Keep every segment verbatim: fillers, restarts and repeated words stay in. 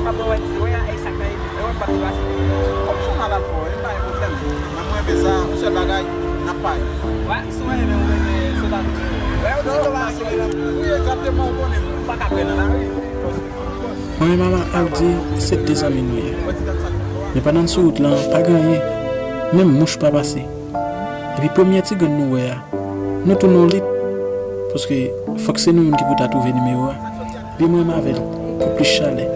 Apre wè di, wè, e sa k nan epi, e wè, m p ap depase. Kòm sou mal al fò, e pa gen pwoblèm. Nan mwen, men sa, yon sèl bagay, n ap pale. Wè, si w renmen, ou renmen, se pa pwoblèm. Wè, yon ti kòb a sou. Wi, egzakteman, ou konnen, m pa ka pran nan lari. Mwen e Mama Aldi, se de zanmi nou ye. Men pandan n sou wout lan, pa gen anyen. Menm mouch pa pase. Epi premyè ti grenn nou wè a, nou tou nou lit. Paske fòk se nou youn ki pou ta twouve nimewo a. Epi mwen menm avè l pou plis chalè.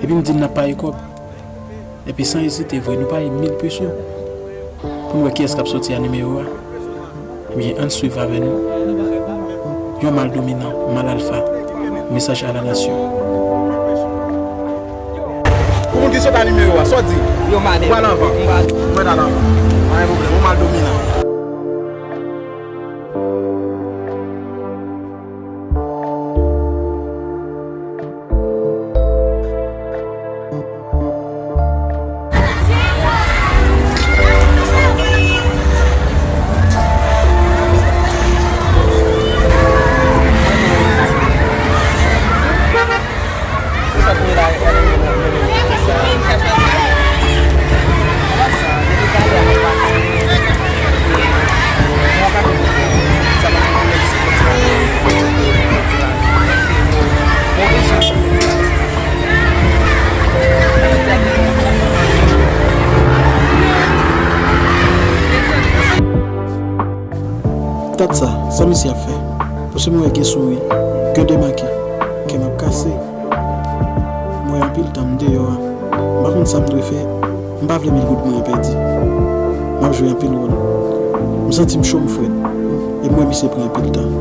Epi m di l n ap pare kòb. Epi san ezite vre, nou pare mil peso. Pou n wè kiyès k ap soti a nimewo a. Ebyen, ann swiv avè nou. Yon mal dominan, mal alfa. Mesaj a la nasyon. Pou moun ki sot a nimewo a, sa w di? Yo, manen. Ou pral anvan. M pral. Mwen al anvan. Pa gen pwoblèm. Yon mal dominan. Gad sa, sa misye ap fè. Paske mwen wè gen souri, gen demake, kè m ap kase. Mwen anpil tan m deyò a. M pa konn sa m dwe fè. M pa vle mil goud mwen an pèdi. M ap jwe anpil wòl. M santi m cho, m frèt. E m wè misye pran anpil tan.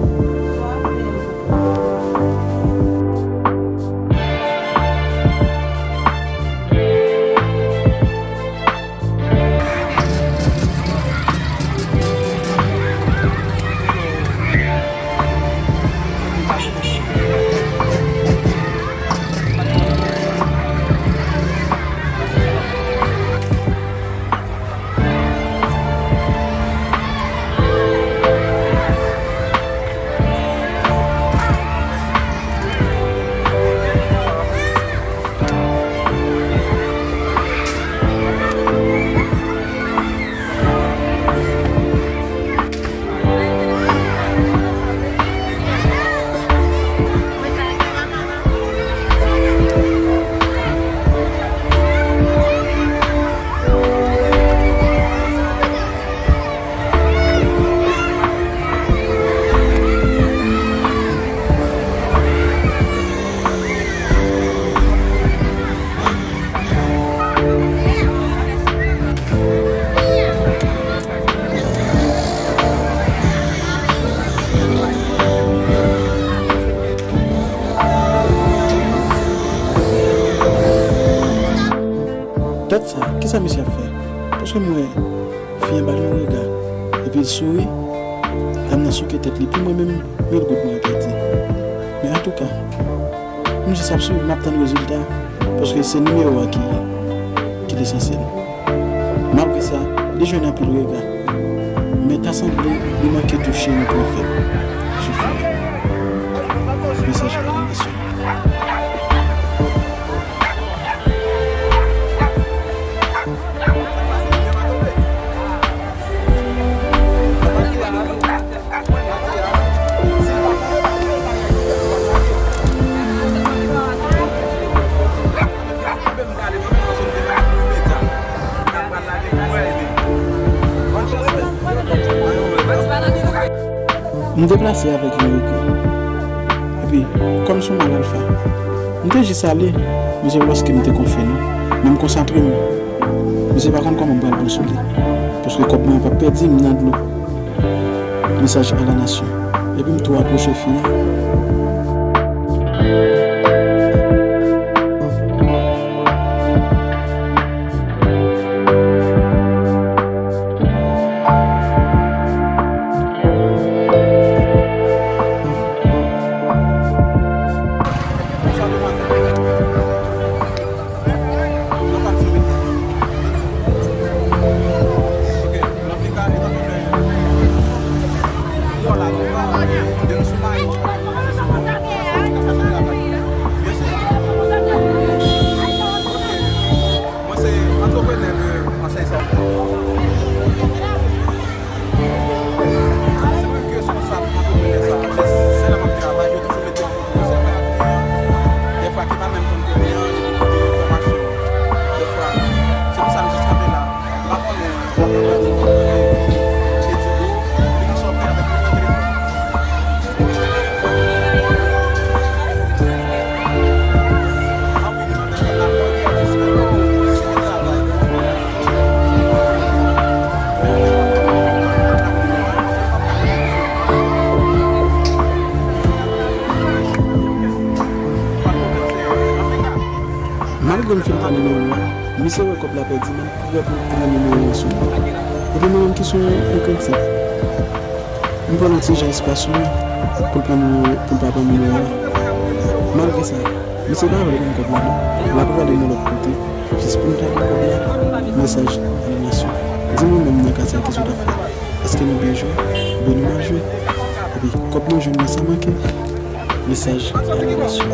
Tèt sa, kisa misye ap fè? Paske m wè fi an ba l yon rega, epi l souri, dam nan souke tèt li pou mwen menm, mil goud mwen pèdi. Men antouka, m jis ap swiv, m ap tann rezilta, paske se nimewo a ki, ki lesansyèl. Malgre sa, li jwenn anpil rega, men ta sanble li manke touche yon pwen fèb sou fi a. Mesaj a la nasyon. M deplase avèk yon rega. Epi, kòm se yon mal alfa, m te jis ale, men se pa paske m te konfye non. Men m konsantre m. Misye pa konn kòman m pral bon sou li. Paske kòb mwen p ap pèdi, m nan dlo. Mesaj a la nasyon. Epi m tou apwoche fi a. Misye wè kòb la pèdi, men li prè pou l pran nimewo a sou li. Epi mwen menm ki se yon, yon kretyen, m pran yon ti jan espas sou li pou l pran nimewo, pou l pa pran nimewo a. Malgre sa, misye pa vle ban m kòb la non. L ap rale m yon lòt kote jis pou m ta pran kòb la. Mesaj a la nasyon. Di m ou menm nan kay sa, kisa w t ap fè? Èske nou byen jwe? Oubyen nou mal jwe? Epi kòb mwen jwenn nan sa manke? Mesaj a la nasyon.